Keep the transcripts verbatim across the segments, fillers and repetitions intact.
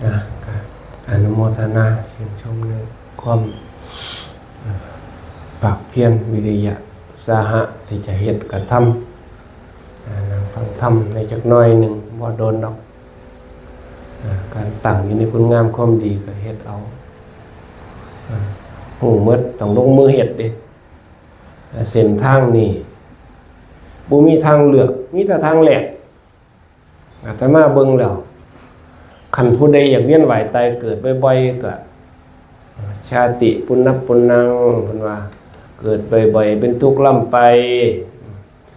อ่ะ ก็อนุโมทนาชื่นชมในความ อ่ะ ภาคเพียรวิริยะอุตสาหะที่จะเฮ็ดกระทำ อ่ะ นั่งฟังธรรมในจักหน่อยหนึ่ง บ่โดนดอก อ่ะ การตั้งอยู่ในคุณงามความดีก็เฮ็ดเอา อ่ะ ฮู้หมด ต้องลงมือเฮ็ดเด้ อ่ะ เส้นทางนี่บ่มีทางเลือก มีแต่ทางแลก อาตมาเบิ่งแล้ว คันผู้ใดอยากเวียนว่ายตายเกิดบ่อยๆ ก็ ชาติปุณณปุณณัง เพิ่นว่า เกิดบ่อยๆ เป็นทุกข์ร่ำไป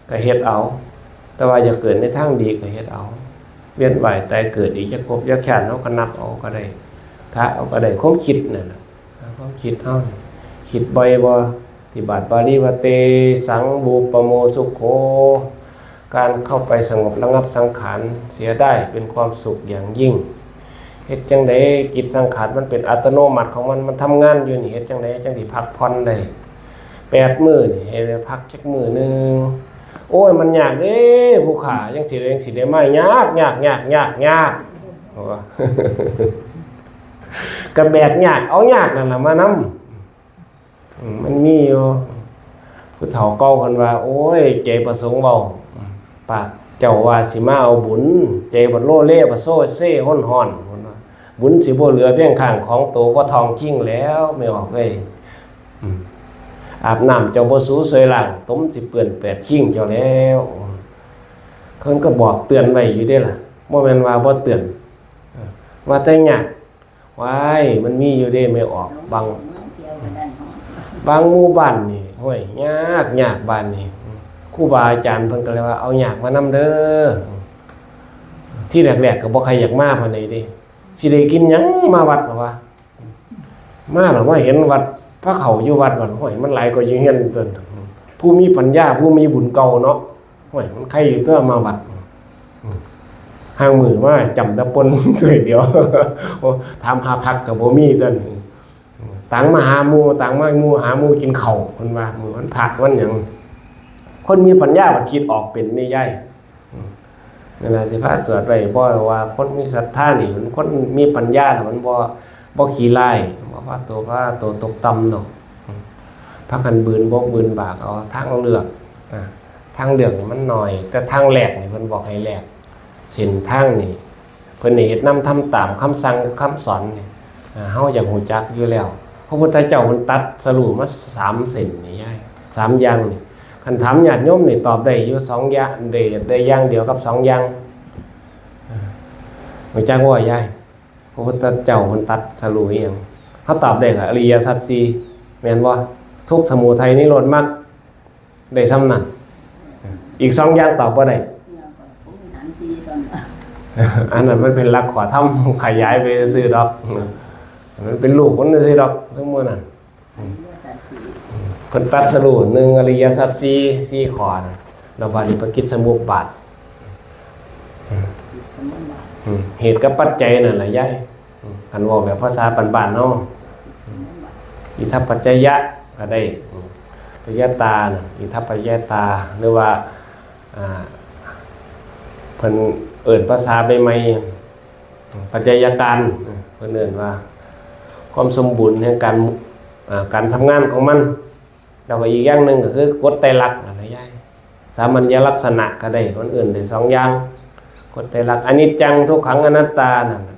ก็เฮ็ดเอา แต่ว่าอยากเกิดในทางดีก็เฮ็ดเอา เวียนว่ายตายเกิดอีกจักภพจักชาติ เฮาก็นับเอาก็ได้ กะเอาก็ได้ ความคิดนั่นน่ะ ความคิดเฮานี่ คิดบ่อยบ่ ที่บาทบาลีว่า เตสัง บูปโมสุโข การเข้าไปสงบระงับสังขารเสียได้เป็นความสุขอย่างยิ่ง เฮ็ดจั่งใดจิตสังขารมันเป็นอัตโนมัติของมัน มันทำงานอยู่นี่ เฮ็ดจั่งใดจั่งสิพักผ่อนได้ แปดมื้อนี่ ให้ได้พักจักมื้อหนึ่ง โอ้ย มันยากเด้ ผู้ข้า จั่งสิได้ จั่งสิได้มา ยาก ยาก ยาก ยาก ยาก ว่า ก็แบกยาก เอายากนั่นล่ะมานำ อืม มันมีอยู่ ผู้เฒ่าเก่าเพิ่นว่า โอ้ย ใจประสงค์เว้า ปากเจ้าว่าสิมาเอาบุญ ใจบัดโลเลบัดโซเซฮ้อนๆ เพิ่นว่า บุญสิบ่เหลือเพียงข้างของโต บ่ท่องคิงแล้ว แม่ออกเอ้ย อืม อาบน้ำเจ้าบ่สูสวยล้าง ตมสิเปื้อนแปดคิงเจ้าแล้ว เพิ่นก็บอกเตือนไว้อยู่เด้ล่ะ บ่แม่นว่าบ่เตือน เออ ว่าแต่ยาก ว้าย มันมีอยู่เด้ แม่ออก บาง บางหมู่บ้านนี่ ห้วย ยาก ยากบ้านนี่ ครูบาอาจารย์เพิ่นก็เลยว่า เอายากมานำเด้อ ที่แรกๆ ก็บ่ใครอยากมาปานใดเด้ สิได้กินหยังมาวัด เพราะว่า มาแล้วมาเห็นวัด พระเขาอยู่วัดวัด ห้วย มันหลายกว่าอยู่เฮือนตัว ผู้มีปัญญา ผู้มีบุญเก่าเนาะ ห้วย มันใครอยู่ตัวมาวัด อืม ห่างมือมาจำแต่ปนถ้วยเดียว โอ้ ถามหาผักก็บ่มีตัวนี้ ต่างมาหาหมู่ ต่างมาหมู่ หาหมู่กินข้าว เพิ่นว่า มื้อวันพระวันหยัง คนมีปัญญาบัดคิดออกเป็นนี่ยาย อืม นั่นล่ะสิพาสวดไว้ เพราะว่าคนมีศรัทธานี่ มันคนมีปัญญาน่ะ มันบ่ บ่ขี้ร้าย บ่พาตัว พาตัวตกต่ำดอก อืม พากันบืนบกบืนบากเอาทางเลือก อ่า ทางเลือกนี่มันน้อย แต่ทางแลกนี่เพิ่นบอกให้แลก เส้นทางนี่ เพิ่นให้เฮ็ดนำทำตามคำสั่งคำสอนนี่ อ่า เฮาอยากรู้จักอยู่แล้ว พระพุทธเจ้าเพิ่นตรัสรู้มาสามเส้นนี่ยาย สามอย่างนี่ คันถามญาติโยมนี่ตอบได้อยู่สองอย่าง ได้ ได้อย่างเดียวกับสองอย่าง อ่า รู้จักบ่ยาย พระพุทธเจ้าเพิ่นตรัสรู้อิหยัง เฮาตอบได้ก็อริยสัจสี่ แม่นบ่ ทุกข์ สมุทัย นิโรธ มรรค ได้ส่ำนั้น อีกสองอย่างตอบบ่ได้ อันนั้นมันเป็นหลักข้อธรรมขยายไปซื่อดอก มันเป็นลูกมันซื่อดอก สมมุติน่ะ เพิ่นตรัสรู้หนึ่งอริยสัจสี่ สี่ข้อน่ะ แล้วบาดนี้ปฏิจจสมุปบาท อืม เหตุกับปัจจัยนั่นล่ะยาย อืม คันเว้าแบบภาษาบ้านๆ เฮา อิทัปปัจจยะก็ได้ อืม ปัจจยตาน่ะ อิทัปปัจจยตา หรือว่า อ่า เพิ่นเอิ้นภาษาใหม่ๆ ปัจจัยการ เพิ่นเอิ้นว่า ความสมบูรณ์แห่งการ อ่า การทำงานของมัน แล้วก็อีกอย่างหนึ่งก็คือกฎไตรลักษณ์นั่นล่ะยาย สามัญลักษณะก็ได้ เพิ่นเอิ้นได้สองอย่าง กฎไตรลักษณ์ อนิจจัง ทุกขัง อนัตตานั่นน่ะ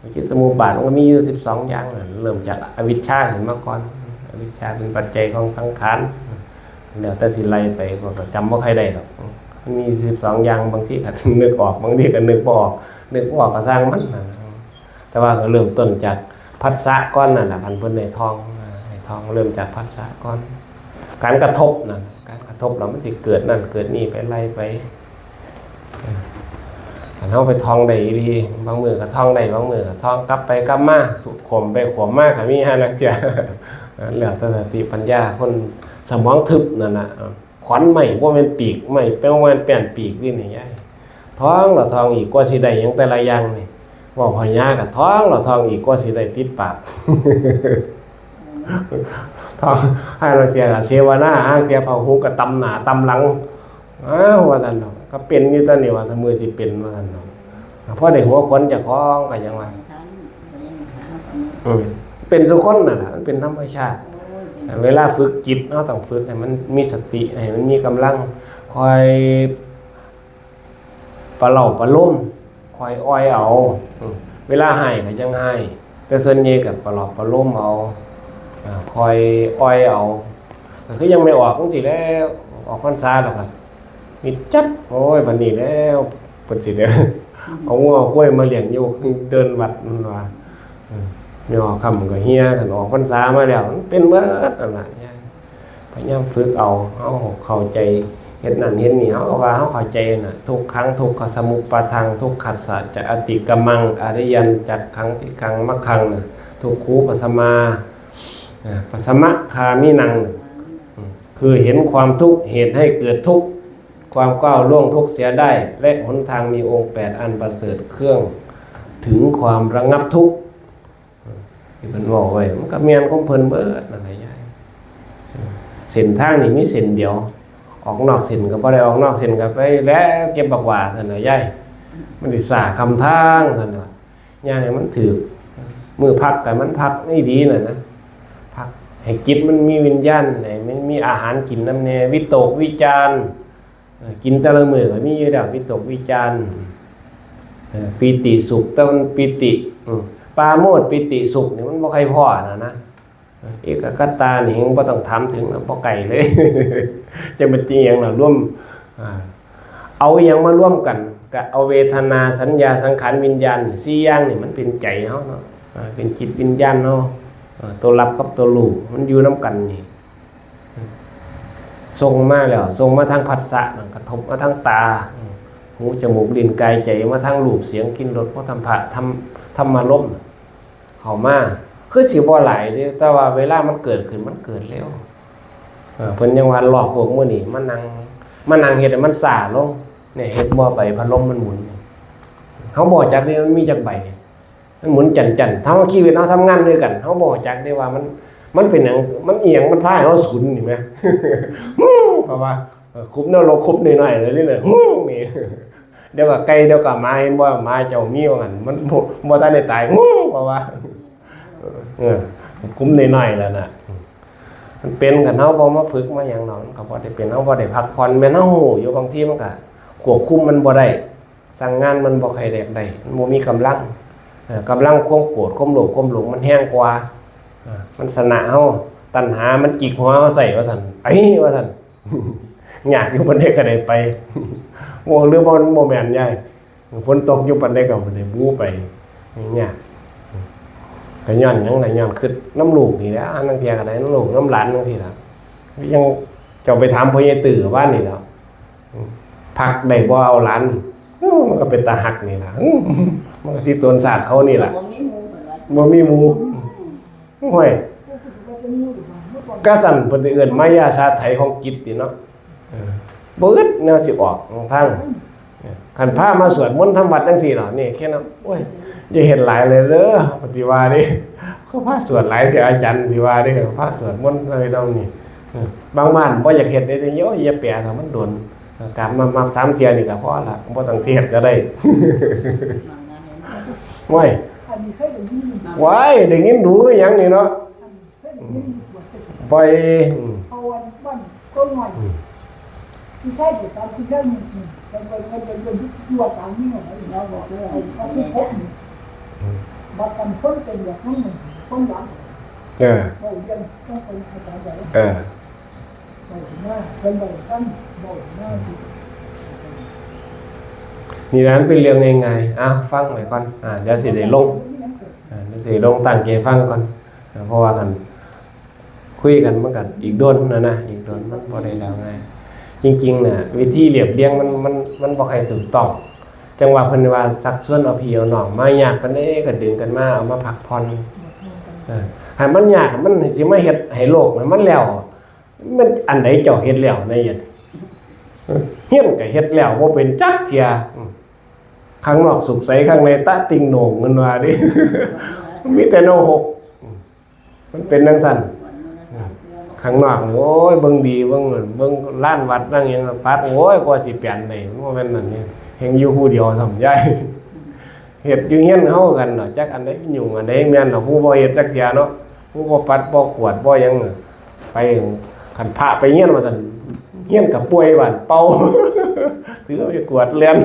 ปฏิจจสมุปบาทมันก็มีอยู่สิบสองอย่างนั่น เริ่มจากอวิชชาขึ้นมาก่อน อวิชชาเป็นปัจจัยของสังขาร แล้วแต่สิไล่ไป ก็จำบ่ค่อยได้ดอก มันมีสิบสองอย่าง บางทีก็นึกออก บางทีก็นึกบ่ออก นึกบ่ออกก็ช่างมันนั่นน่ะ แต่ว่าก็เริ่มต้นจากผัสสะก่อนนั่นล่ะ คันเพิ่นให้ท่อง ให้ท่องเริ่มจากผัสสะก่อน การกระทบนั่น การกระทบแล้วมันสิเกิดนั่นเกิดนี่ไปไล่ไป คันเฮาไปท่องได้อีหลี บางมื้อก็ท่องได้ บางมื้อก็ท่องกลับไปกลับมา ขวมไปขวมมาก็มี ห่าลางเทื่อ แล้วแต่สติปัญญาคนสมองทึบนั่นน่ะ ขอนไม้บ่แม่นปีกไม้ แป้น บ่แม่นแป้นปีกนี่นี่ยาย ท่องแล้วท่องอีกกว่าสิได้หยังแต่ละอย่างนี่ เว้าพญาก็ท่องแล้วท่องอีกกว่าสิได้ติดปาก ท่อง ห่าลางเทื่อก็เสวนา ห่าลางเทื่อพาหูก็ตำหน้าตำหลัง อ้าว ว่าซั่นดอก ก็เป็นอยู่ตอนนี้ว่า ถ้ามื้อสิเป็น ว่าซั่นดอก พอได้หัวขวัญเจ้าของก็ยังว่า ถาม อืมเป็นทุกคนนั่นแหละ มันเป็นธรรมชาติ เวลาฝึกจิตเราต้องฝึกให้มันมีสติ ให้มันมีกำลัง คอยประเล่าประโลม คอยอ่อยเอา อืมเวลาให้ก็ยังให้ แต่ส่วนใหญ่ก็ประหลอบประโลมเอา อ่า คอยอ่อยเอา ก็คือยังไม่ออกจังซี้แหล้ว ออกพรรษาแล้วก็มีจัด โอ้ย บัดนี้แล้ว เพิ่นสิได้เอางัวเอาควายมาเลี้ยงอยู่เดินวัดนั่นว่า เออ ย่อค่ำก็เฮีย คันออกพรรษามาแล้ว มันเป็นเบิดนั่นล่ะ พยายามฝึกเอา เฮาเข้าใจ เฮ็ดนั่นเฮ็ดนี่ เฮาก็ว่าเฮาเข้าใจน่ะ ทุกขังทุกขสมุปปาทัง ทุกขัสสะจะอติกรรมัง อริยัญจักขังติขังมัคคังน่ะ ทุกขูปัสสมา อ่า ปัสสมะคามินัง อืม คือเห็นความทุกข์ เหตุให้เกิดทุกข์ ความก้าวล่วงทุกข์เสียได้ และหนทางมีองค์แปดอันประเสริฐ เครื่องถึงความระงับทุกข์ ที่เพิ่นเว้าไว้ มันก็แม่นของเพิ่นเบิดนั่นแหละยาย เส้นทางนี่มีเส้นเดียว ออกนอกเส้นก็บ่ได้ ออกนอกเส้นก็ไปแล้วเก็บบักหว้าซั่นน่ะยาย มันสิซ่าคำทางซั่นน่ะ ย่างให้มันถืก มื้อพักก็มันพักอีหลีน่ะนะ พักให้จิตมันมีวิญญาณ ให้มันมีอาหารกินนำแน่ วิตกวิจาร เอ่อ กินแต่ละมื้อก็มีอยู่แล้ว วิตกวิจาร เอ่อ ปีติสุข แต่มันปีติ อืม ปราโมทย์ปีติสุขนี่มันบ่ค่อยพ้อนะนะ เอ่อ เอกคตานี่ยังบ่ต้องถามถึงนะ บ่ใกล้เลย จะเป็นจริงหยังล่ะ รวม อ่า เอาอิหยังมารวมกัน ก็เอาเวทนา สัญญา สังขาร วิญญาณ สี่อย่างนี่มันเป็นใจเฮาเนาะ อ่า เป็นจิตวิญญาณเฮา อ่า ตัวรับกับตัวรู้ มันอยู่นำกันนี่ ส่งมาแล้ว ส่งมาทางผัสสะ กระทบมาทางตา หู จมูก ลิ้น กาย ใจ มาทางรูป เสียง กลิ่น รส โผฏฐัพพะ ธรรม ธรรมารมณ์ เข้ามา คือสิบ่หลายเด้ แต่ว่าเวลามันเกิดขึ้น มันเกิดเร็ว เออ เพิ่นยังว่าลอกพวกมื้อนี้มานั่ง มานั่งเฮ็ดให้มันช้าลง เนี่ย เฮ็ดหม้อใบพัดลมมันหมุน เฮาบ่จักเด้มันมีจักใบ มันหมุนจั่นๆ ถามว่าชีวิตเฮาทำงานด้วยกัน เฮาบ่จักเด้ว่ามัน มันเป็นหยัง มันอีหยัง มันพาให้เฮาศูนย์นี่แหม เพราะว่า เออ คุบแนวลบคุบน้อยๆ เลยนี่แหละ นี่ เดี๋ยวก็ไก่ เดี๋ยวก็หมา เห็นบ่ หมาเจ้ามีว่างั้น มันบ่ บ่ทันได้ตาย เพราะว่า เออ คุมน้อยๆ แล้วน่ะ มันเป็นกัน เฮาบ่มาฝึกมาหยังดอก มันก็บ่ได้เป็น เฮาบ่ได้พักผ่อน แม่นเฮารู้อยู่ บางทีมันก็ควบคุมมันบ่ได้ สั่งงานมันบ่ค่อยได้ มันบ่มีกำลัง เอ่อ กำลังความโกรธ ความโลภ ความหลงมันแฮงกว่า เอ่อ มันชนะเฮา ตัณหามันจิกหัวเฮาใส่ว่าซั่น ไอ้ว่าซั่น ยากอยู่ปานใดก็ได้ไป โอ้ หรือบ่ มันบ่แม่นยาย ฝนตกอยู่ปานใดก็บ่ได้บูไป ยาก ก็ย้อนหยังล่ะ ย้อนคิดนำลูกนี่แหละ ลางเทื่อก็ได้นำลูกนำหลานจั่งซี้ล่ะ ยังเจ้าไปถามพ่อใหญ่ตื้อวานนี่แหล้ว พักได้บ่เอาหลาน เออ มันก็เป็นตาฮักนี่ล่ะ เออ มันก็สิตนชาติเขานี่ล่ะ บ่มีหมู่เพิ่นว่า บ่มีหมู่ ห้วย กะสั่นเพิ่นสิเอิ้นมายาชาไถของจิตติเนาะ เออ บ่อึดแนวสิออกทาง คันพามาสวดมนต์ทำวัดจั่งซี้เหรอ นี่แค่นั้น โอ้ย อย่าเฮ็ดหลายเลยเด้อ ปฏิวานี่ เขาพาสวดหลายแต่อาจารย์ปฏิวานี่ พาสวดมนต์อะไรต้องนี่ เออ บางบ้านบ่อยากเฮ็ดเด้ โอ้ย อย่าแปลเถาะ มันโดน กราบมา มาสามเทื่อนี่ก็พอละ บ่ต้องเทศน์ก็ได้ โอ้ย อันนี้เคยได้ยินอยู่นะ ว้าย ได้ยินดูคือหยังนี่เนาะ อันนี้เคยได้ยินอยู่ บ่อย อืม เขาว่าบ้านคนน้อย อืม ผู้ชายเกิดตามคุณย่ามีจริง เป็นวัย เป็นวัยรุ่นที่ตัวตามนี่หน่อยนะ เราบอกเลย เขาคือพบนี่ อืม บัดกันคนเป็นแบบนั้นหนึ่ง คนหลัง เออ เราเรียนต้องเป็นอาจารย์ใหญ่ เออ นี่นะ มันเป็นเรื่องง่ายๆ อ่ะ ฟังไว้ก่อน อ่า เดี๋ยวสิได้ลง อ่า เดี๋ยวสิได้ลงตั้งใจฟังก่อน อ่า เพราะว่าคันคุยกันมันก็อีกโดนนะนะ อีกโดน มันบ่ได้แล้วง่าย จริงๆ น่ะ วิธีเรียบเรียงมัน มัน มันบ่ค่อยถูกต้อง จังว่าเพิ่นว่าชักชวนเอาพี่เอาน้องมายากปานใดก็ดึงกันมา เอามาพักผ่อน เออ ให้มันยาก มันสิมาเฮ็ดให้โลกให้มันแล้ว มันอันใดเจ้าเฮ็ดแล้วในเฮ็ด เออ เฮียนก็เฮ็ดแล้วบ่เป็นจักเทื่อ อืม ข้างนอกสุขใส ข้างในตะติ่งโหน่ง มันว่าเด้ มีแต่แนวหก อืม มันเป็นจั่งซั่น อืม ข้างนอกนี่ โอ้ย เบิ่งดี เบิ่งนั่น เบิ่งลานวัดนั่งหยัง ปัด โอ้ย กว่าสิเปลี่ยนได้ มันบ่แม่นนั่นนี่ แฮ่งอยู่ผู้เดียวซ้ำ ยาย เฮ็ดอยู่เฮือนเฮากันเนาะ จักอันใดยุ่งอันใดแม่นเนาะ ผู้บ่เฮ็ดจักเทื่อเนาะ ผู้บ่ปัดบ่กวาดบ่หยัง ไป คันพระไปเฮือนว่าซั่น เฮือนก็ป่วยบาดเป่า ถือไปกวาดแล่น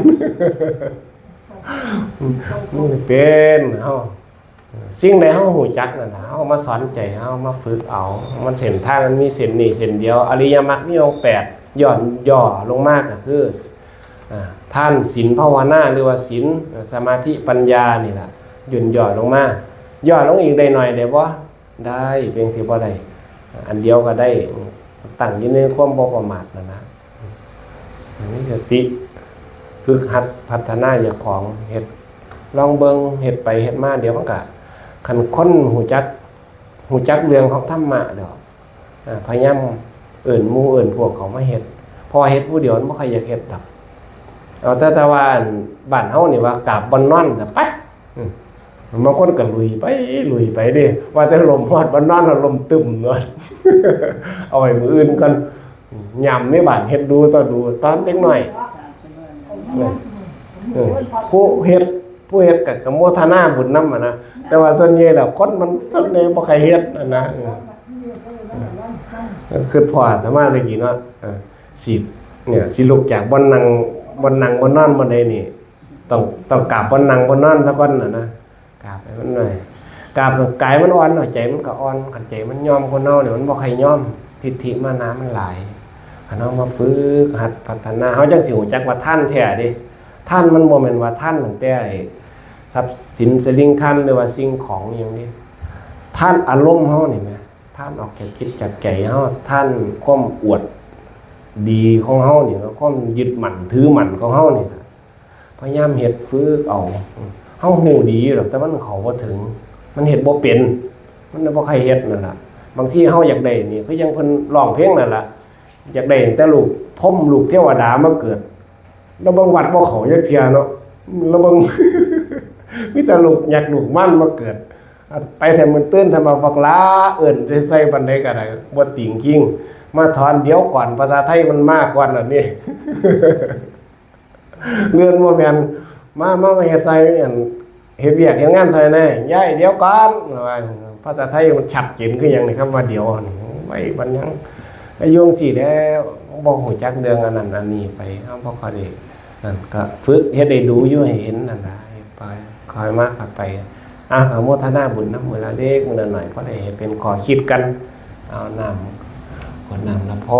มันเป็นเฮา สิ่งใดเฮาฮู้จักนั่นล่ะ เฮามาสอนใจ เฮามาฝึกเอา มันเส้นทางมันมีเส้นนี้เส้นเดียว อริยมรรคมีองค์แปด ย่นย่อลงมาก็คือ อ่า ทาน ศีล ภาวนา หรือว่าศีล สมาธิ ปัญญานี่ล่ะ ย่นย่อลงมา ย่อลงอีกได้หน่อยได้บ่ ได้ เป็นสิบ่ได้ อันเดียวก็ได้ ตั้งอยู่ในความบ่ประมาทนั่นนะ มีสติ ฝึกหัดพัฒนาเจ้าของ เฮ็ด ลองเบิ่ง เฮ็ดไปเฮ็ดมา เดี๋ยวมันก็ คันคนฮู้จัก ฮู้จักเรื่องของธรรมะแล้ว อ่า พยายามเอิ้นหมู่เอิ้นพวกเขามาเฮ็ด เพราะว่าเฮ็ดผู้เดียวมันบ่ค่อยอยากเฮ็ดดอก เอาแต่ แต่ว่าอันบ้านเฮานี่ว่ากราบบ่อนนอนซะไป อืม บางคนก็ลุยไป ลุยไปเด้ ว่าแต่ล้มฮอดบ่อนนอนแล้วล้มตึมเนาะ เอาไว้มื้ออื่นก่อน ยามในบ้านเฮ็ดดูต่อดู ตอนเด็กน้อย เออ เออ ผู้เฮ็ด ผู้เฮ็ดก็ ก็โมทนาบุญนำอะนะ แต่ว่าส่วนใหญ่แล้วคนมันส่วนใหญ่บ่ค่อยเฮ็ดอะนะ เออ เออ คิดพ้ออาตมาตะกี้เนาะ เออ สิ เนี่ย สิลุกจากบ่อนนั่ง บ่อนนั่งบ่อนนอนบ่อนใดนี่ ต้อง ต้องกราบบ่อนนั่งบ่อนนอนซะก่อนน่ะนะ กราบให้มันหน่อย กราบกายมันอ่อนเนาะ ใจมันก็อ่อน คันใจมันยอมคนเฮาเนี่ยมันบ่ใครยอม ทิฏฐิมานะมันหลาย คันเฮามาฝึกหัดพัฒนา เฮาจังสิรู้จักว่าทานแท้เด้ ทานมันบ่แม่นว่าทานตั้งแต่ไอ้ทรัพย์สินสลิงคันหรือว่าสิ่งของอิหยังเด้ ทานอารมณ์เฮานี่แหม ทานออกจากจิตจากใจเฮา ทานความอวดดีของเฮานี่ ความยึดมั่นถือมั่นของเฮานี่ล่ะ พยายามเฮ็ดฝึกเอา เฮาฮู้ดีอยู่ดอก แต่มันเข้าบ่ถึง มันเฮ็ดบ่เป็น มันเลยบ่ใครเฮ็ดนั่นล่ะ บางทีเฮาอยากได้นี่ คือจั่งเพิ่นร้องเพลงนั่นล่ะ อยากได้ตั้งแต่ลูกพรหมลูกเทวดามาเกิด แล้วเบิ่งวัดบ่เข้าจักเทื่อเนาะ แล้วเบิ่ง มีแต่ลูกยักษ์ลูกมารมาเกิด ไปแท้มื้อตื่น ถ้ามาบักหล้า เอิ้นใส่ปานใดก็ได้ บ่ติงคิง มาถอนเดี๋ยวก่อน ภาษาไทยมันมาก่อนอันนี้ เรื่องบ่แม่น มา มา มาเฮ็ดใส่อัน เฮ็ดเวียกเฮ็ดงานใส่แน่ ยาย เดี๋ยวก่อน ว่า ภาษาไทยมันชัดเจนคือหยังนี่ คำว่าเดี๋ยวนี่ ไว้บัดหยัง อายุจั่งซี้แหล้ว บ่ฮู้จักเรื่องอันนั้นอันนี้ไป เฮาบ่ค่อยได้นั่น ก็ฝึกเฮ็ดให้ดูอยู่ ให้เห็นนั่นล่ะ ไป ค่อยมาค่อยไป อ่ะ อนุโมทนาบุญนำ มื้อละเล็กมื้อละน้อย พอได้ให้เป็นข้อคิดกัน เอาน้ำ ขวดน้ำละพอ